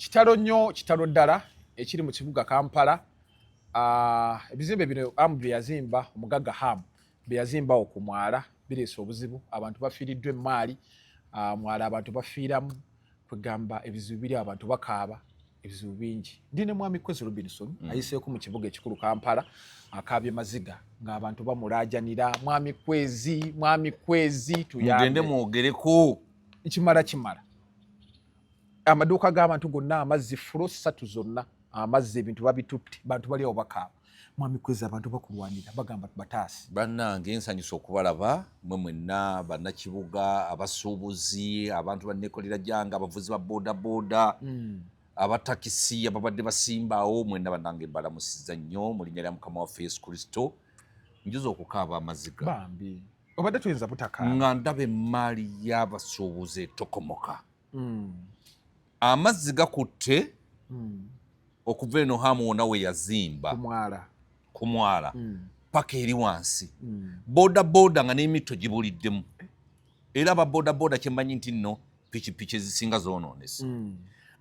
Kitalo nnyo, kitalo ddala ekiri mu kibuga Kampala. Ebizimbe bino Amu bye yazimba, omugagga Ham bye yazimbawo ku mwala, bireese obuzibu. Abantu bafiiriddwa emmaali, mwala abantu bafiiramu. Kwegamba ebizibu biri, abantu bakaaba, ebizibu bingi. Ndi ne Mwami Kwezi Robinson, ayiseeko mu kibuga ekikulu Kampala, akaabye maziga ng'abantu bamulaajanira, "Mwami Kwezi, Mwami Kwezi, mugende tuyambe." Mwogereko. Kimala kimala amaduuka g'abantu gonna amazzi, floor ssatu zonna amazzi, ebintu babitutte, bantu bali awo bakaaba. Mwami Kwezi, abantu bakulwanira, bagamba bataasi. Bannange, nsanyusa okubalaba mwe mwenna bannakibuga, abasuubuzi, abantu bannekolera jjange, abavuzi ba boodabooda, abatakisi ababadde basimbaawo, mwenna bannange mbalamusiza nnyo mu linnya lya Mukama waffe Yesu Kristo. Njuza okukaaba amaziga. Bambi, obadde tuyinza butakaaba. Nga ndaba emaali y'abasuubuzi etokomoka, amazzi gakutte okuva eno Hamu wonna we yazimba ku mwala. Ku mwala paka eri wansi. Boda boda nga n'emitto gibuliddemu, era aba boda boda kyemmanyi nti nno pikipiki ezisinga zoonoonese.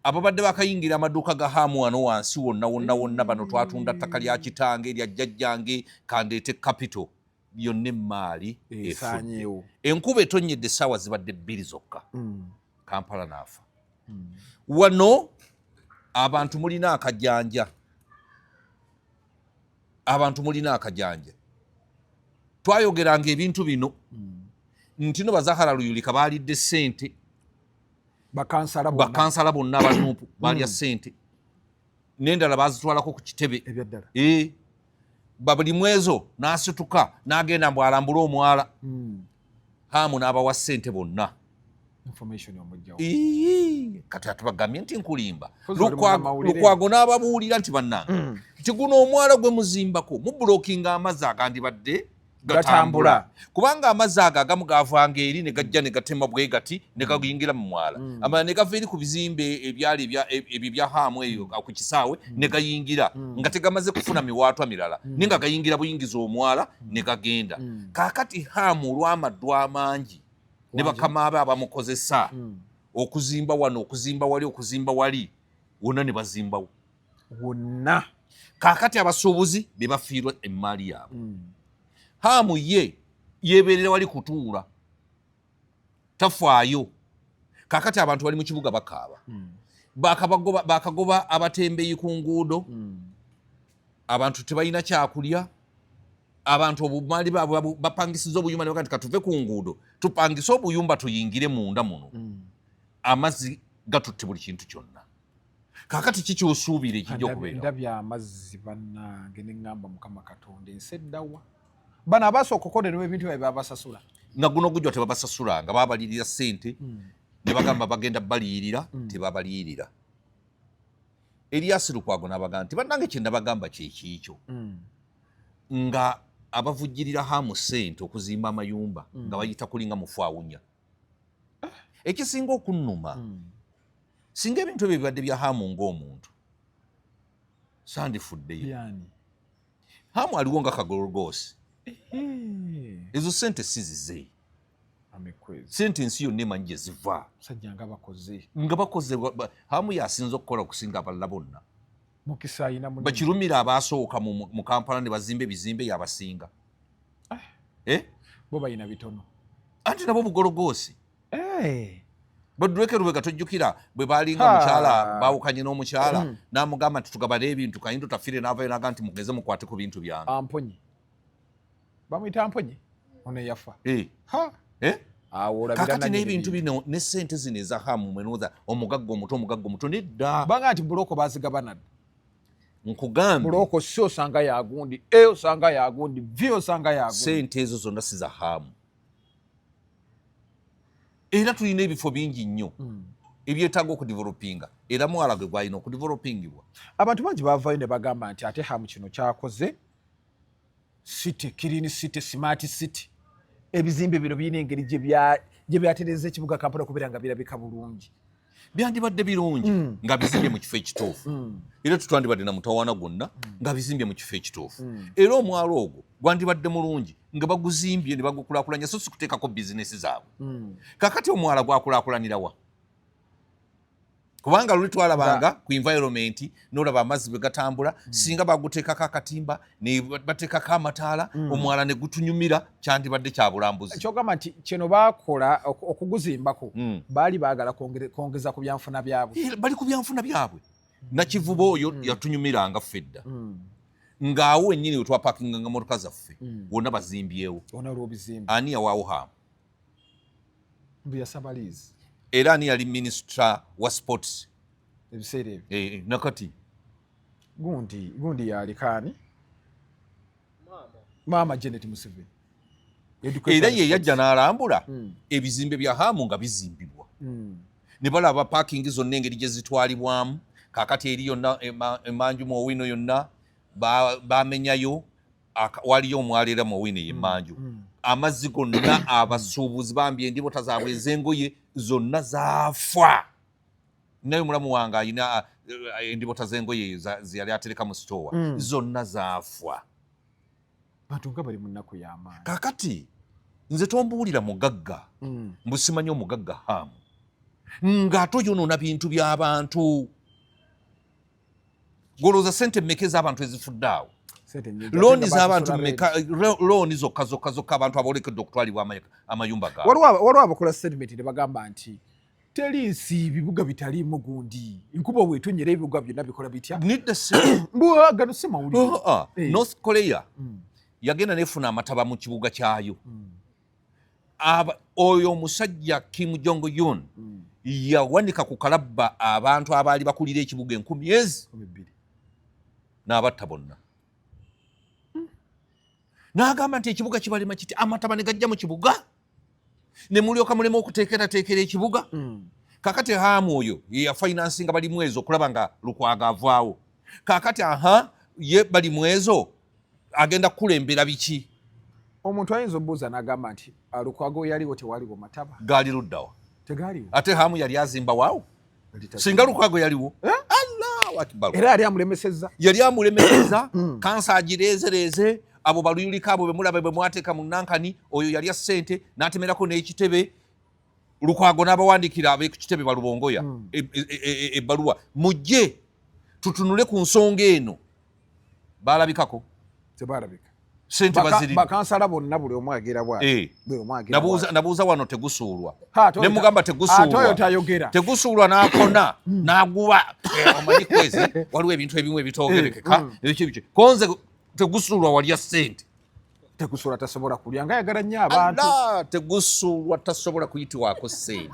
Ababadde bakayingira amaduuka ga Hamu wano wansi wonna wonna wonna, bano twatunda ttaka lya kitange, erya jjajjange, kandeete capital yonna, emaali efudde. Esaanyeewo. Enkuba etonnyedde, essaawa zibadde 2 zokka, Kampala n'afa. Wano abantu mulina akajanja, abantu mulina akajanja. Twayogeranga ebintu bino nti no bazahara Luyulika baalidde ssente. Bakansala bonna. Bakansala bonna abanuupu baalya ssente, n'endala baazitwalako ku kitebe. Ebyaddala? Eh, babuli mwezo n'asituka n'agenda mbu alambule omwala. Hamu n'abawa ssente bonna. Information omugjawo. Ii, kati atubagambye nti nkulimba. Fuzi oli munnamawulire. Lukwago n'ababuulira nti bannange, nti guno omwala gwe muzimbako mubulokinga amazzi agandibadde gatambula, Gatambula. kubanga amazzi ago agamu gavanga eri ne gajja ne gatema bwe gati ne gayingira mu mwala, amalala ne gava eri ku bizimbe ebyali ebyo bya Haamu eyo ku kisaawe ne gayingira nga tegamaze kufuna miwaatwa mirala, naye nga gayingira buyingiza omwala ne gagenda. Kaakati Haamu olw'amaddu amangi ne bakama be abamukozesa okuzimba wano, okuzimba wali, okuzimba wali, wonna ne bazimbawo. Wonna. Kaakati abasuubuzi be bafiirwa emaali yaabwe. Haamu ye yeeberera wali kutuula, tafaayo. Kaakati abantu bali mu kibuga bakaaba. Bakagoba abatembeyi ku nguudo, abantu tebalina kyakulya, abantu obumaali baabwe bapangisiza obuyumba ne baga nti katuve ku nguudo tupangise obuyumba tuyingire munda muno. Amazzi gatutte buli kintu kyonna. Kaakati kikyosuubira ekijja okubeerawo? Ndabye amazzi bannange, neŋŋamba, "Mukama Katonda, ensi eddawa?" Bano abasooka okukolerwa ebintu byabwe babasasula. Nga guno gujwa tebabasasula, nga babalirira ssente ne bagamba bagenda baliyirira, tebabaliyirira. Erias Lukwago n'abagamba nti bannange, kye nabagamba kyekiikyo, nga abavujjirira Hamu ssente okuzimba amayumba nga bayita kulinga mufu awunya. Ekisinga okunnuma, singa ebintu ebyo bibadde bya Hamu ng'omuntu, sandifuddeyo. Byani? Hamu aliwo nga kagologoosi, ezo ssente si zize. Amikwezi. Ssente ensi yonna emanyi gye ziva. Musajja nga bakoze. Nga bakoze, Hamu yasinza okukola okusinga abalala bonna. Mukisa ayina munene. Bakirumira abasooka mu Kampala ne bazimba ebizimbe, yabasinga. Eh? Bo balina bitono. Anti nabo bugologoosi. Badureke Lubega, tojjukira bwe baalinga Ha. mukyala baawukanye n'omukyala n'amugamba nti tugabane ebintu, Kayindo Tafire n'avayo n'agamba nti mugeze mukwate ku bintu byange. Amponye, bamuyita Amponye ono eyafa. Eh, Ha. Eh? Awo olabira Kakati nannyini n'ebintu bintu. bino ne ssente zino eza Hamu, mwenooza omugagga omuto, omugagga omuto, nedda. Banga nti buloko bazigabana dda. Nkugambye. Buloko si osanga yagundi e, osanga yagundi v, osanga yagundi. Ssente ezo zonna si za Hamu, era tulina ebifo bingi nnyo ebyetaaga okudevelopinga, era mwala gwe gwalina okudevelopingibwa. Abantu bangi bavayo ne bagamba nti ate Hamu kino kyakoze, city, clean city, smart city, ebizimbe bino birina engeri gye byatereza ekibuga Kampala okubeera nga birabika bulungi. Byandibadde birungi nga bizimbye mu kifo ekituufu, era tetwandibadde na mutawaana gwonna nga bizimbye mu kifo ekituufu. Era omwalo ogwo gwandibadde mulungi nga baguzimbye ne bagukulaakulanya, so si kuteekako bizinesi zaabwe. Kakati omwala gwakulaakulanirawa? Kubanga luli twalabanga ku environment, nolaba amazzi bwe gatambula. Singa baguteekako akatimba ne bateekako amataala, omwala ne gutunyumira, kyandibadde kya bulambuzi. Kyogamba nti kino bakola okuguzimbako, baali baagala kwongeza ku byanfuna byabwe. Bali ku byanfuna byabwe. Nakivubo oyo yatunyumiranga ffe dda, ng'awo wennyini we twapakinganga motoka zaffe, wonna bazimbyewo. Wonna olw'obizimbe. Ani yawaawo Hamu? Mbu yasaba lease. Era ani yali minisita wa sports? Ebiseera ebyo? Nakati. Gundi yalikaani, Maama Janet Museveni. Era ye yajja n'alambula ebizimbe bya Hamu nga bizimbibwa, ne balaba parking zonna engeri gye zitwalibwamu. Kakati eri yonna emanju mu Owino yonna bamenyayo, waliyo omwala era mu Owino eyo emanju, amazzi gonna, abasuubuzi bambi endibota zaabwe ez'engoye zonna zaafa. Naye omulamu wange alina endibota z'engoye zeyali atereka mu sitowa, zonna zaafa. Bantu nga bali mu nnaku y'amaanyi. Kakati nze tombuulira mugagga, mbu simanyi omugagga Hamu, ng'ate oyonoona bintu by'abantu. Golowooza sente mmeka ez'abantu ezifudde awo? Sente nnyingi. Looni Ate nga z'abantu basasula mmeka? Looni zokka zokka zokka, abantu abolekedde okutwalibwa amayumba gaabwe. Waliwo abakola statement ne bagamba nti teri nsi bibuga bitaliimu gundi, nkuba bwetonyera ebibuga byonna bikola bitya? Nedda, si Mbu gano si mawulire. Oh, ah. North Korea yagenda nefuna amataba mu kibuga kyayo. Oyo omusajja Kim Jong Un yawanika ku kalabba abantu abaali bakulira ekibuga 1000 ezi 20,000. N'abatta bonna, n'agamba nti ekibuga kibalema kiti, amataba ne gajja mu kibuga ne mulyoka mulema okuteekerateekera ekibuga. Kakati Hamu oyo yeyafinansinga Balimwezo okulaba nga Lukwago avaawo. Kakati aha, ye Balimwezo agenda kukulembera biki? Omuntu ayinza obuuza n'agamba nti Lukwago yaliwo, tewaliwo mataba. Gaali luddawa? Tegaaliwo. Ate Hamu yali azimba waawo singa Lukwago yaliwo? Allahu akbar! Era yali amulemesezza. Yali amulemeseza. Kansa agireezereeze abo baluyulika abo bemulaba bwe mwateeka mu nankani, oyo yalya ssente n'atemerako n'ekitebe. Lukwago n'abawandiikira ab'ekitebe kitebe balubongoya ebbaluwa, mujje tutunule ku nsonga eno. Balabikako? Tebalabika. Sente baziri. Bakansala bonna buli omu agera bwati. Buli omu agera bwati. Nabuuza wano tegusuulwa, Ha, ate ne oyo mugamba ate oyo tegusuulwa. tayogera. Tegusuulwa n'akona n'aguba. Omanyi kwezi waliwo ebintu ebimu ebitogerekeka, ebiki biki, konze tegusuulwa walya ssente. Tegusuula tasobola kulya, nga ayagala nnyo abantu. Allah, tegusuulwa tasobola kuyitiwako ssente.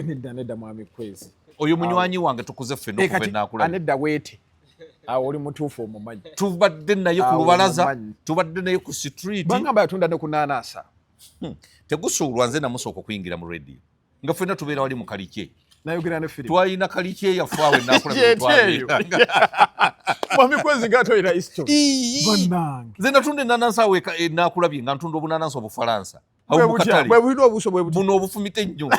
Nedda, nedda, mwami Kwezi. Oyo munywanyi wange, tukuze ffenna Eh, okuva kati enaakulabye. Anedda weete awo, oli mutuufu, omumanyi. Tubadde naye ku Awo lubalaza, omumanyi. tubadde naye ku street. Bagamba yatunda ne ku naanaasa. Tegusuulwa nze namusooka okuyingira mu radio nga ffenna tubeera wali mu kalikye. Nayogera ne Philip. Twalina kalikye yaffe awo enaakulabye. Kyeti eyo. Mwami Kwezi nga toyina history. Bannange. Nze natunda enanansi awo enaakulabye, nga ntunda obunanansi obufalansa awo Bwe mu butya? katale. Bwe bulina obuuso bwe butya? Buno obufumita ennyo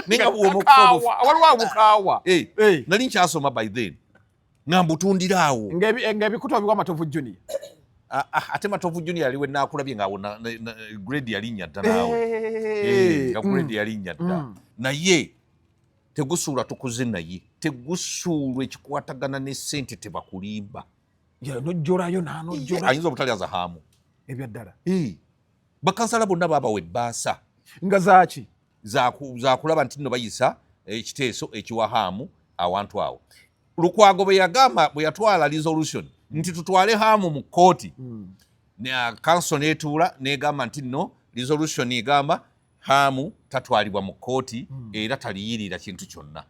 naye nga buwooma okufa. Kaawa, waliwo abukaawa. Eh. Nali nkyasoma by then nga mbutundira awo. Ng'ebikuta obiwa Matovu Junior. Ah, ah, ate Matovu Junior yaliwe naakulabye ngaawo grade yalinnya dda naawe. Eh, nga grade yalinnya dda. Naye tegusuulwa tukuze naye tegusuulwa ekikwatagana ne ssente tebakulimba. Nojjolayo nanojjola. Ayinza obutalya Hamu. Ebyaddala. Bakansala bonna babawa ebbaasa. Nga zaaki? Zakulaba nti nno bayisa ekiteeso ekiwa Hamu awantu awo. Lukwago bwe yagamba, bwe yatwala resolution nti tutwale Hamu mu kkooti, kanso neetuula negamba nti nno resolution egamba Hamu tatwalibwa mu kkooti era taliyirira kintu kyonna.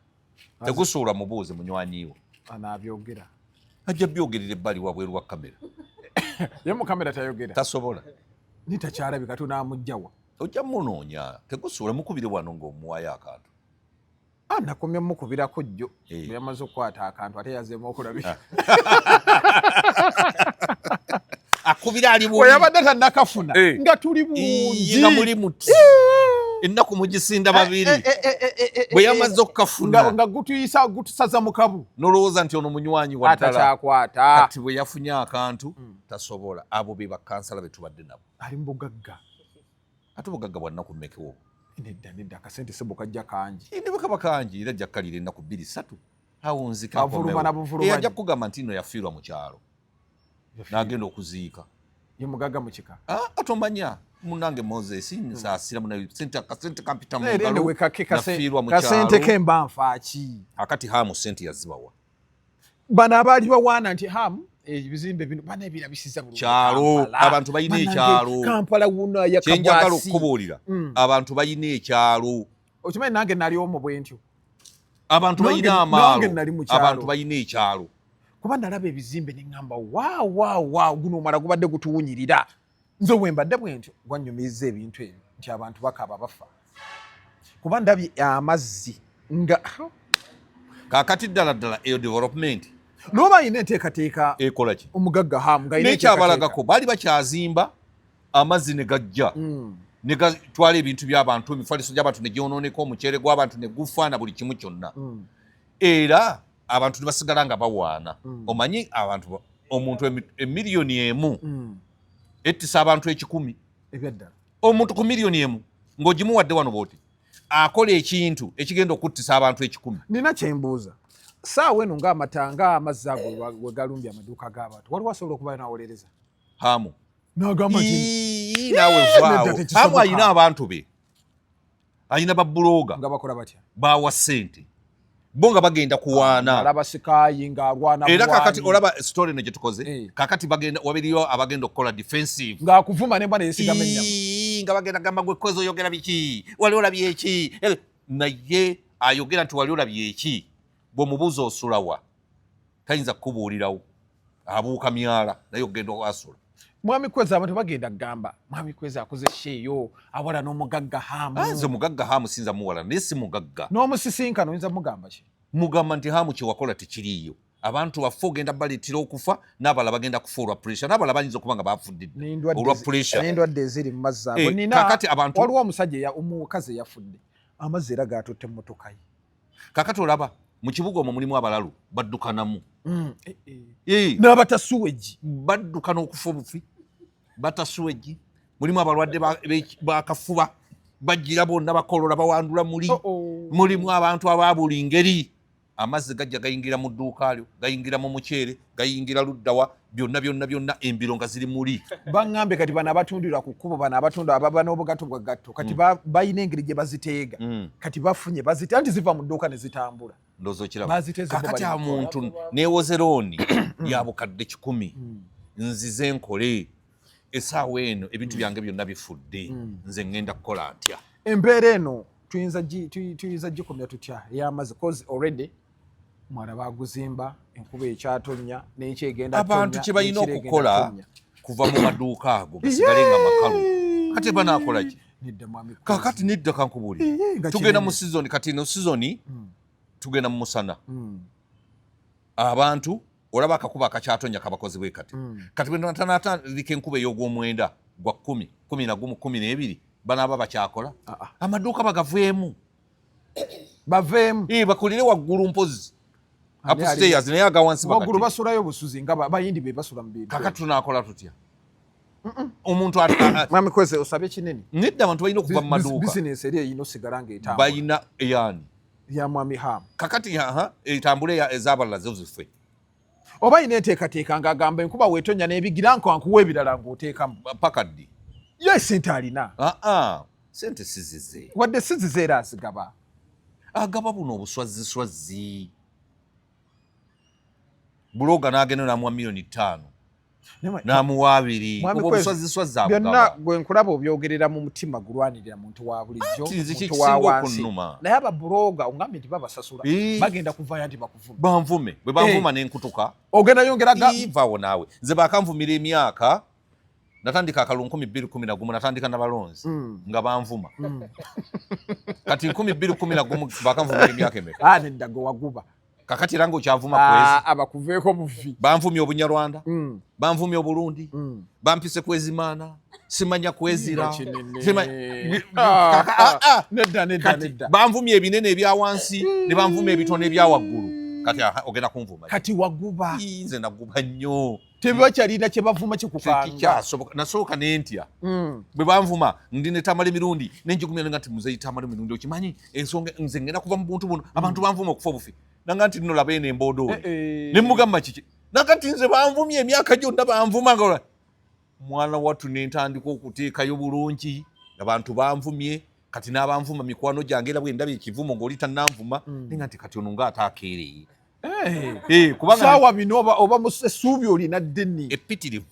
Tegusuulwa mubuuze munywanyiwo. Anaabyogera. Ajja byogerera ebbali wabweru wa kamera. Ye mu kamera tayogera. Tasobola. Nitakyalabika, tunaamugjawa? Ojja munoonya. Tegusuula mukubire wano ng'omuwayo akantu. Ah, nakomye mukubirako jjo. Eh. Bwe yamaze okukwata akantu ate yazeemu okulabika. Akubira ali Bwe bubi. yabadde tannakafuna Eh. nga tuli Iye, bungi. nga muli muti ennaku mugisinda babiri. Bwe yamaze okukafuna nga gutuyisa gutusaza mu kabu. Nolowooza nti ono munywanyi wa ddala. Atakyakwata. Kati bwe yafunye akantu tasobola. Abo be bakansala be tubadde nabo. Ali mu bugagga. Ate obugagga bwa nnaku mmekewo? Nedda, nedda, akasente sebo kajja kangi. Ne bwe kaba kangi, era ajja kukalira ennaku bbiri ssatu awunzika. Avuluma na buvulumanyi. Ajja kukugamba nti nno yafiirwa mu kyalo n'agenda okuziika. Ye mugagga mu kika. Ah, tomanya munange Moses, nsaasira munaye, sente akasente kampita mu Naye ngalo, anyway, kake nafiirwa mu kasente kyalo. Ke mba nfaaki? Akati Hamu sente yazibawa. Bano abaali bawaana nti Hamu ebizimbe bino bana ebirabisiza bulungi Kyalo, Kampala. abantu balina Bannange, ekyalo. Kampala wuno. Kyenjagala yakabwasi okukubuulira, abantu balina ekyalo. Okimanyi nange nali omu bwe ntyo. Abantu balina Nange amaalo. nali mu kyalo. Abantu balina ekyalo. Kuba nalaba ebizimbe ne ŋŋamba, wa wa wa, guno omala gubadde gutuwunyirira. Nze bwe mbadde bwe ntyo, gwanyumiriza ebintu ebyo nti abantu bakaba bafa, kuba ndabye amazzi nga Kaakati ddala ddala eyo development n'oba alina enteekateeka. Ekola ki? Omugagga Hamu nga alina Nekyabalagako, baali bakyazimba, amazzi ne gajja ne gatwala ebintu by'abantu, emifaliso gy'abantu ne gyonooneka, omuceere gw'abantu ne gufa na buli kimu kyonna. Era abantu ne basigala nga bawaana. Omanyi abantu omuntu emiliyoni 1 ettisa abantu 100. Ebyaddala. Omuntu ku miliyoni 1 ng'ogimuwadde wano bwoti akola ekintu ekigenda okuttisa abantu 100. Nina kyembuuza, saawa eno ng'amata ng'amazzi ago we galumbye amaduuka g'abantu, waliwo asobola okuba nawolereza Hamu n'agamba nti Ii, naawe nedda, vaawo. tekisoboka. Hamu alina abantu be, alina babuloga. Nga bakola batya? Bawa ssente bo nga bagenda kuwaana. Alaba sikayi ng'alwana Era kakati bulwanyi. olaba story eno gye tukoze. Kakati bagenda wabiriyo abagenda okukola defensive. Ng'akuvuma nembwa neyesigama ennyama. Ii, nga bagenda gamba, gwe kwezi oyogera biki, wali olabye eki? Naye ayogera nti wali olabye eki, bw'omubuuza osulawa, tayinza kukubuulirawo, abuuka myala naye okugenda asula. Mwami Kwezi, abantu bagenda kugamba Mwami Kwezi akoze sheeyo awala n'omugagga Hamu. Ah, nze mugagga Hamu sinza muwala, naye si mugagga. N'omusisinkano oyinza mugamba ki? Mugamba nti Hamu kyewakola tekiriiyo, abantu baffe ogenda baleetera okufa, n'abalala bagenda kufa olwa pressure, n'abalala bayinza okuba nga bafudde dda olwa pressure. N'endwadde eziri mu mazzi ago. Nina Kakati abantu waliwo omusajja omukazi eyafudde, amazzi era gatutte emmotoka ye. Kakati olaba mu kibuga omwo mulimu abalalu baddukanamu. N'abatasuweji. Badduka n'okufa obufi, batasuweji, mulimu abalwadde bakafuba bajjira bonna bakolola bawandula muli. Mulimu abantu aba buli ngeri. Amazzi gajja gayingira mu dduuka lyo, gayingira mu muceere, gayingira luddawa, byonna byonna byonna, embiro nga ziri muli. Baŋŋambye kati bano abatundira ku kkubo, bano abatunda ababa n'obugatto bwa gatto, kati balina engeri gye baziteega. Kati bafunye bazite anti ziva mu dduuka ne zitambula. Ndowooza okiraba. Baziteeze bo. Kakati bali mu omuntu neewoze looni ya bukadde 100, nzize nkole essaawa eno, ebintu byange byonna bifudde, nze ŋŋenda kukola ntya? Embeera eno tuyinza gikomya tutya ey'amazzi? Cause already mwala baguzimba, enkuba ekyatonya n'enky egenda Abantu tonya, kye balina n'ekiro egenda okukola tonya. kuva mu maduuka ago gasigale nga makalu. Kati banaakola ki? Nedda, mwami Kwezi. Kakati nedda, kankubuulire. Iye, nga Tugenda mu kinene. season kati, eno season tugenda mu musana. Abantu olaba akakuba akakyatonya kabakozi bwe kati. Kati bwe natanatandika enkuba ey'ogwomwenda, gwa 10, 11, 12, banaaba bakyakola? Ah, ah. Amaduuka bagaveemu. Baveemu. Bakulire waggulu mpozi Ani upstairs, naye agawansi waggulu bagate. Basulayo busuzi nga bayindi be basula mu bintu. Kakati tunaakola tutya omuntu Mwami Kwezi, osabye kinene. Nedda, abantu balina okuva mu maduuka. Bizinesi eri eyina osigala ng'etambula. Balina eyani? Ya mwami Ham. Kakati aha, etambule ez'abalala zo zife. Oba ayina enteekateeka ng'agamba enkuba weetonya n'ebigira nkankuwa ebirala ng'oteekamu. Paka ddi? Ye sente alina. Aa, sente sizize. Wadde sizize, era azigaba. Agaba buno obuswaziswazi, buloga n'agenda n'amuwa miliyoni 5, n'amuwa 2. Mwami Obwo Kwezi, obuswaziswazi byonna abugaba. gwe nkulaba obyogerera mu mutima gulwanirira muntu wa bulijjo, Anti nze muntu kyekisinga wa wansi. okunnuma. Naye ababuloga ongambye nti babasasula, bagenda kuvayo nti bakuvuma. Banvume, bwe banvuma nenkutuka. Ogenda yongera Ivaawo naawe, nze bakanvumira emyaka, natandika akalulu 2011, natandika nabalonzi nga banvuma. Kati 2011 bakanvumira emyaka emeka? Ah, nedda, gwe waguba. Kakati era ngaokyavuma Kwezi. Ah, abakuveeko buvi. Banvumye obunyarwanda, banvumye oburundi, bampise kwezimaana, simanya kwezira. Kinene. Ah, ah. Nedda, nedda. Kati Nedda. banvumye ebinene ebya wansi ne banvumya ebitono ebya waggulu. Kati aha, ogenda kunvuma. Kati waguba. Ii, nze naguba nnyo. Tebakyalina kye bavuma kikukanga. Tekikyasoboka. Nasooka nentya bwe banvuma ndi ne Tamale Mirundi, nenjugumya nga nti muzeeyi Tamale Mirundi, okimanyi ensonga nze ngenda kuva mu buntu buno, abantu banvuma okufa obufi, nanga nti nno laba eno emboodooli. Ne mugamba kiki, nanga nti nze banvumye emyaka gyonna banvuma nga mwana wattu, nentandika okuteekayo bulungi, abantu banvumye, kati n'abanvuma mikwano gyange, era bwe ndabye ekivumo ng'oli tannanvuma, nenga nti kati ono ng'ate akeereye. Kubanga saawa bino oba essuubi olina ddeni eppitirivu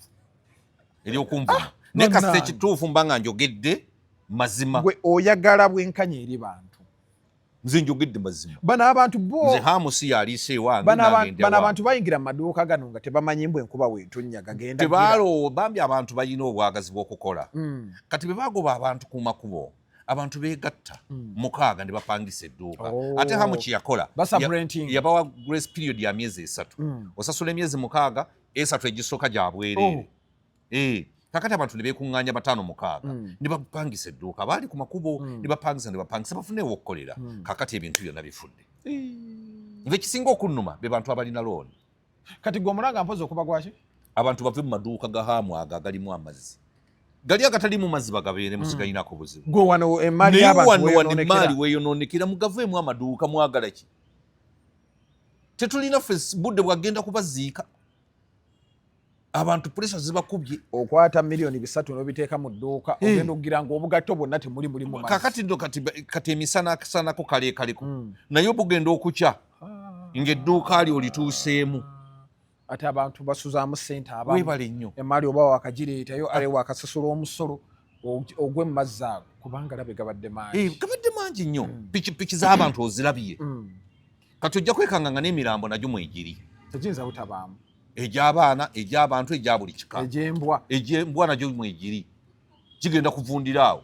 eryokunvuma, naye kasita ekituufu mba nga njogedde mazima. Gwe oyagala bwenkanya eri bantu. Nze njogedde mazima. Bano abantu bo nze Hamu si yaliisa ewange. Bano abantu bayingira mu maduuka gano nga tebamanyi mbu enkuba weetonnya gagenda. Tebalo bambi, abantu balina obwagazi bw'okukola. Kati bwe bagoba abantu ku makubo, abantu beegatta 6 ne bapangisa edduuka. Ate Hamu kye yakola, yabawa grace period ya myezi 3. Osasula emyezi 6, 3 egisooka gya bwereere. Kakati abantu ne beekuŋŋaanya bataano 6 ne bapangisa edduuka, baali ku makubo, ne bapangisa ne bapangisa bafuneewo okukolera. Kakati ebintu byonna bifudde. Nze ekisinga okunnuma be bantu abalina looni. Kati gwe omulanga mpozi okuba gwaki? Abantu bave mu maduuka ga Haamu ago agalimu amazzi, gali agatalimu mazzi bagabeere musigalinako buzibu. Gwe wano emaali Naye wano wano emaali weeyonoonekera, mugaveemu amaduuka. Mwagala ki? Tetulina ffe budde bwagenda kubaziika abantu, pressure zibakubye. Okwata miliyoni 3 n'obiteeka mu dduuka, ogenda okugira nga obugatto bwonna temuli, mulimu mazzi. Kakati nno kati emisana akasanako kaleekaleko, naye obugenda okukya ng'edduuka lyo olituuseemu. Ate abantu basuzaamu ssente abamu. Weebale nnyo. Emaali oba wakagireetayo, ale wakasasula omusolo ogwe mu mazzi ago, kubanga labe gabadde mangi. Gabadde mangi nnyo. Pikipiki z'abantu ozirabye. Kati ojja kwekanga nga n'emirambo nagyo mwegiri. Tegiyinza butabaamu. Egy'abaana, egy'abantu, egya buli kika. Egy'embwa. Egy'embwa nagyo mwegiri, gigenda kuvundira awo.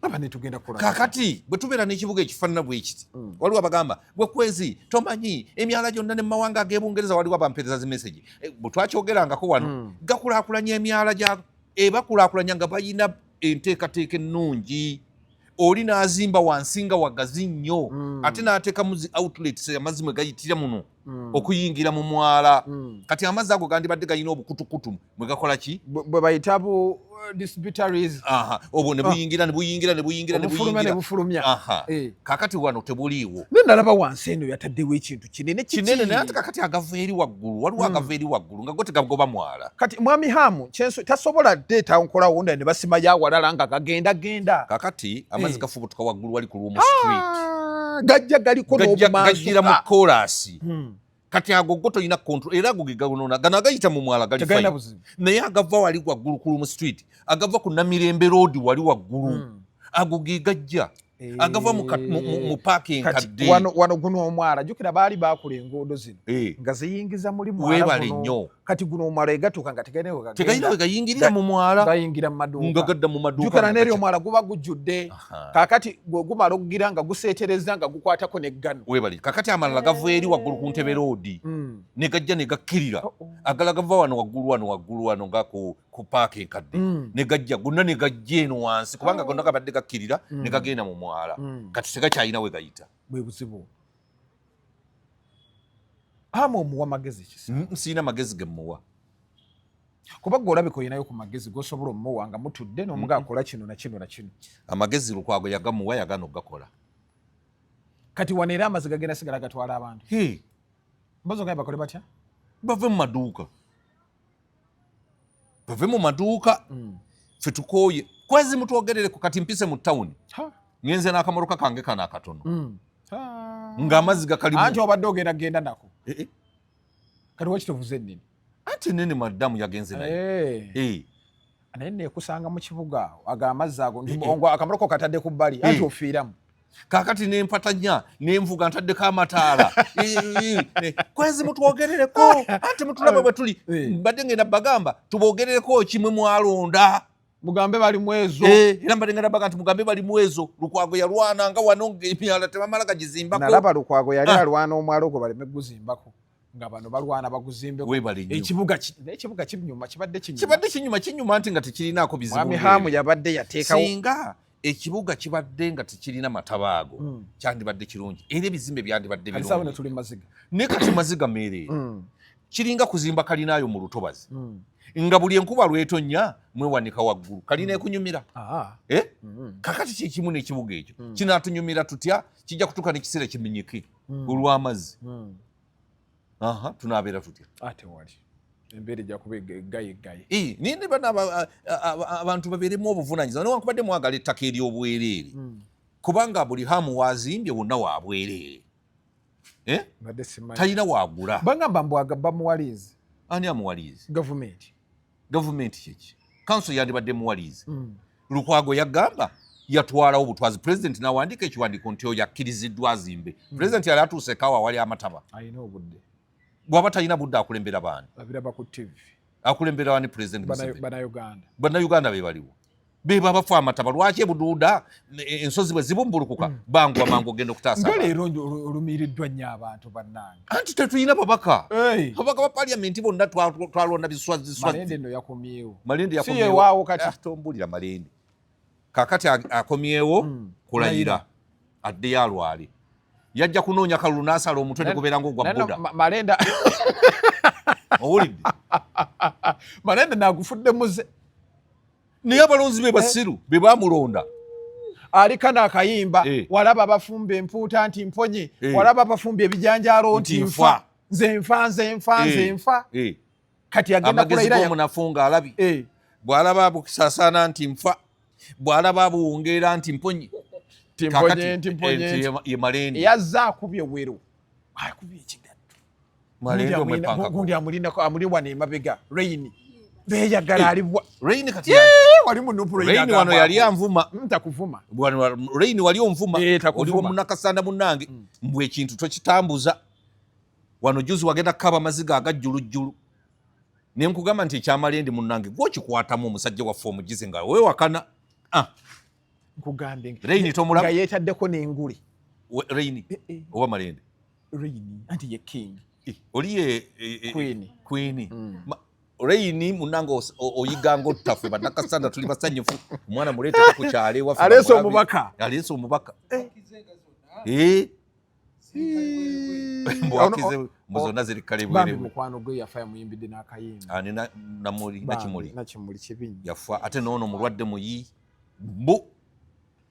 Aba netugenda kukola. Kakati bwe tubeera n'ekibuga ekifaanana bwe kiti, waliwo abagamba gwe kwezi tomanyi emyala gyonna ne mu mawanga ag'ebungereza, waliwo abampeereza zi message. Bwe twakyogerangako wano, gakulaakulanya emyala gya ebakulaakulanya nga balina enteekateeka ennungi, oli n'azimba wansi nga wagazi nnyo, ate n'ateekamu zi outlets amazzi mwe gayitira muno okuyingira mu mwala. Kati amazzi ago gandibadde galina obukutukutu mwe gakola ki? Bwe bayita bu distributaries. Aha, obwo ne buyingira ne buyingira ne buyingira ne obufulumya ne buyingira. Bufulumya. Aha. Kakati wano tebuliiwo. Naye nalaba wansi eno yataddewo ekintu kinene kiki? Kinene, naye ate kakati agava eri waggulu, waliwo agava eri waggulu nga go tegagoba mwala. Kati mwami Hamu kyenso tasobola deeta nkolawo nda ne basimayo awalala nga gagenda genda. Kakati amazzi gafubutuka waggulu wali ku Luwum Street. Ah, gajja galiko gajjira mu n'obumansuka. Koolaasi. Kati ago go tolina control, era ago ge gagonoona, gano agayita mu mwala gali tegalina fine. Buzibu. Naye agava wali waggulu ku Luwum Street, agava ku Namirembe Road wali waggulu, ago ge gajja agava mu paaka Kati enkadde. wano guno omwala, jjukira baali baakula enguudo zino nga ziyingiza muli mwala Weebale guno. nnyo. Kati guno omwala egatuuka nga tegalina we gagenda. Tegalina we gayingirira mu mwala. Gayingira mu maduuka. Nga gadda mu maduuka. Jjukira nga n'eri gaca. omwala guba gujjudde. Kaakati gwe gumala okugira nga guseetereza nga gukwatako n'eggano. Weebale. Kakati amalala gava eri waggulu ku Ntebe Road ne gajja ne gakkirira. Oh. Agala gava wano waggulu, wano waggulu wano nga ku paaka enkadde, ne gajja gonna ne gajja eno wansi, kubanga gonna gabadde gakkirira ne gagenda mu mwala. Kati tegakyalina we gayita. Bwe buzibu. Hamu omuwa magezi kisa? Siina magezi ge mmuwa. Kuba gwe olabika olinayo ku magezi gosobola omuwa nga mutudde n'omuga akola kino na kino na kino. Amagezi Lukwago yagamuwa, yagana okugakola. Kati wano era amazzi gagenda sigala gatwala abantu. Mbozi ogambe bakole batya? Bave mu maduuka, bave mu maduuka. Ffe tukooye kwezi, mutwogerereko. Kati mpise mu tawuni, ngenze n'akamotoka kange kano akatono, ng'amazzi gakalimu. Anti obadde ogenda genda nako. Eh. Kati waki tovuze ennene? Anti nene madamu yagenze naye. Naye nekusanga mu kibuga awo ago amazzi ago, akamotoka katadde ku bbali, anti ofiiramu. Kakati nempatanya nenvuga ntaddeko amataala. Kwezi mutwogerereko, anti mutulabe bwe tuli. Mbadde ngenda bagamba tubogerereko kimwe mwalonda. Mugambe bali mwezo. Era mbadde ngenda baga nti mugambe bali mwezo. Lukwago yalwana nga wano emyala tebamala gagizimbako. Nalaba Lukwago yali alwana omwalo ogwo baleme guzimbako, nga bano balwana baguzimbeko. Weebale nnyo. Ekibuga naye ekibuga kinyuma, kibadde kinyuma. Kibadde kinyuma, kinyuma nti nga tekirinaako bizibu. Mwami Hamu yabadde yateekawo. Singa ekibuga kibadde nga tekirina mataba ago, kyandibadde kirungi era ebizimbe byandibadde Kati saawa birungi. tuli maziga. Naye kati maziga meereere. Kiringa kuzimba kalinaayo mu lutobazi nga buli enkuba lwetonya mwewanika waggulu, kalina ekunyumira. Eh? Kakati kyekimu n'ekibuga ekyo kinaatunyumira tutya? Kijja kutuuka n'ekiseera kimenyeke olw'amazzi. Aha, tunaabeera tutya? Ate wali embeera ejja kuba eggaye. Eh, naye ne bano abantu babeeremu obuvunaanyizibwa, newankubadde mwagala ettaka ery'obwereere, kubanga buli Hamu wazimbye wonna wa bwereere. Eh? Mbadde simanyi. Talina waagula. Bagamba mbu bamuwaliizi. Ani amuwaliizi? Gavumenti. Gavumenti kyeki? Kanso yandibadde muwaliizi. Lukwago yagamba yatwalawo butwazi, pulezidenti n'awandiika ekiwandiiko nti oyo akkiriziddwa azimbe. Pulezidenti yali atuuse kawa awali amataba. Alina obudde. Bw'aba talina budde, akulembera baani? Babiraba ku TV. Akulembera baani, Pulezidenti Museveni? Bannayuganda. Bannayuganda be baliwo, beba abafa amataba. Lwaki ebuduuda ensozi bwe zibumbulukuka banguwa mangu ogenda okutaasa Nga abantu? Leero olumiriddwa nnyo abantu, bannange. Anti tetulina babaka. Hey. Ababaka ba paliamenti bonna twalonda biswazi. Malende nno yakomyewo. Malende Si yakomyewo. yewaawo kati. Ah, tombulira Malende. Kakati akomyewo kulayira addeyo alwale. Yajja kunoonya kalulu n'asala omutwe ne gubeera ng'ogwa Naye no, Buddha. Malenda Owulidde? Malende nagufudde muze. Naye abalonzi be basiru be bamulonda. Aliko n'akayimba. Eh. Walaba abafumba empuuta nti mponye. Eh. Walaba abafumba ebijanjaalo nti Nti nfa. nfa. Nze nfa, nze nfa, nze nfa. Eh. Kati agenda Amagezi kulayira g'omunafu ng'alabi. Eh. Bw'alaba busasaana nti nfa, bw'alaba buwungeera nti mponye. Nti Kakati, mponye, nti eh, mponye. nti ye Malende. Yazze akubye wero, akubye ekigatto. Malende omwepankako. Gundi amulindako, amuli wano emabega, Reini beeyagala alibwa. Reini kati Wali munupu. Reini wano yali anvuma. Ntakuvuma. Reini wali onvuma. Eh, takuvuma. Oliwo munakasanda munnange, mbw ekintu tokitambuza. Wano juzi wagenda kukaba amaziga agajjulujjulu, ne nkugamba nti ekyamalendi munnange gwokikwatamu, omusajja waffe omugizi nga weewakana. Ah, Nkugambye Reini tomulaba? Nga yeetaddeko n'engule. Reini Eh, eh. oba Malende? Reini anti ye king. Eh, oli ye Queen. Queen. Reini munnange oyiganga ottaffe bannakasanda tuli basanyufu, omwana muleeteko ku kyalo ewaffe. Aleese Bamulabe. omubaka. Aleese omubaka. Eh. Mbwakize mbu zonna ziri Bambi kalebwerebwe. Mukwano gwe yafa, yamuyimbidde n'akayimba. Ani? Namuli? Bambi, Nakimuli. Nakimuli kibi nnyo. Yafa ate noono mulwadde muyi mbu.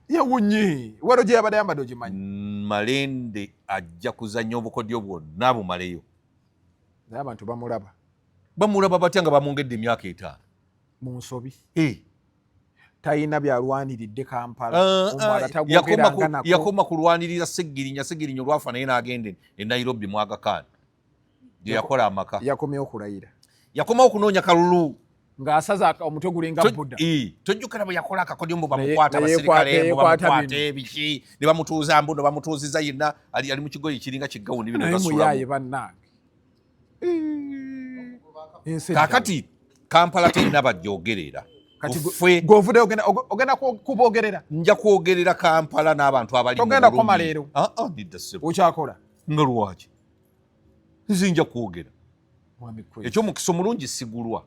Yawunye wero gye yabadde ayambadde, ogimanyi? Malende ajja kuzannya obukodyo bwonna bumaleyo. Naye abantu bamulaba. Bamulaba batya nga bamwongedde emyaka 5? Mu nsobi. Eh. Talina byalwaniridde Kampala. Ah, Omwala ah, tagwogeranga nako. Yakoma kulwanirira Segirinya. Segirinya olwafa naye n'agenda e Nairobi mwagakaani gye yakola amaka. Yakomyewo kulayira. Yakomawo kunoonya kalulu. Ng'asaza omutwe gulinga Buddha. Eh, tojjukira bwe yakola akakodyo mbu bamukwata Naye abaserikale mbu yeekwata bamukwate biki, ne bamutuuza mbu ne bamutuuziza yenna ali mu kigoye kiringa kigawuni bino Naye basulamu. muyaaye bannange. Ensi Kaakati Kampala terina bajoogerera. Kati Ffe gw'ovuddeyo ogenda kuboogerera. Nja kwogerera Kampala n'abantu abali mu Togenda bulumi. kukoma leero? Ah, ah, nedda ssebo. Okyakola. Nga lwaki nze nja kwogera? Mwami Kwezi. Ekyomukisa omulungi sigulwa.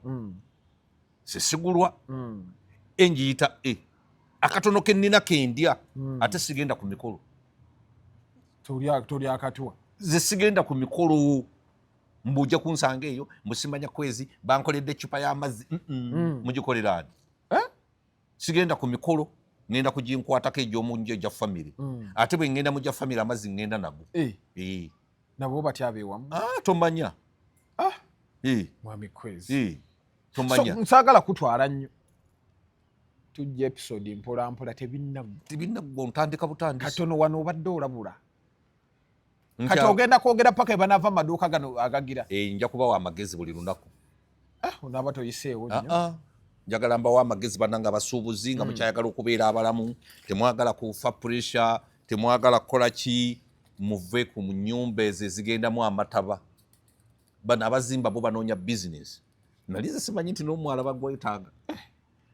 Sesigulwa. Enjiyita e akatono kennina kendya. Ate sigenda ku mikolo. Toli akatuwa. Nze sigenda ku mikolo mbu ojja kunsanga eyo mbusimanya kwezi bankoledde eccupa y'amazzi. Mugikolera ani? Eh? Sigenda ku mikolo, ngenda kuginkwatako egy'omunju egya famire. Ate bwe ngenda mu gya famire amazzi ngenda nago. Eh, Eh. Nabo batya abeewamu? Ah, tomanya. Ah. Eh, Mwami Kwezi. eh, tomanya. So, nsaagala kutwala nnyo, tujja episode mpola mpola, tebinnaggwa. Tebinaggwa, ntandika butandisi. Katono wano obadde olabula, kati ogenda kwogera paka ebanaava mu maduuka gano agagira. Eh, nja kubawa amagezi buli lunaku. Ah, onaaba toyiseewo Ah, nnyo. ah. Njagala mbawa amagezi bannange abasuubuzi nga mukyayagala okubeera abalamu, temwagala kufa pressure, temwagala kukola ki, muve ku nyumba ezo ezigendamu amataba. Bano abazimba bo banoonya bizinesi. Nali nze simanyi nti n'omwala bagwetaaga,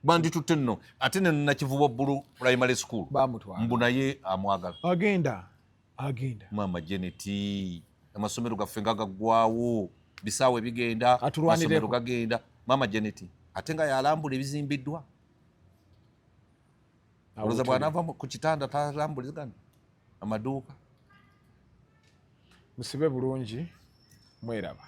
banditutte nno ate ne Nakivubo Bbulu Primary School. Bamutwala. Mbu naye amwagala. Agenda agenda. Maama Janet, amasomero gaffe nga gaggwawo, bisaawe bigenda. Atulwanireko. Amasomero gagenda. Maama Janet ate nga yalambula ebizimbiddwa. Olowooza bw'anaava ku kitanda talambulizigana amaduuka? Musibe bulungi, mweraba.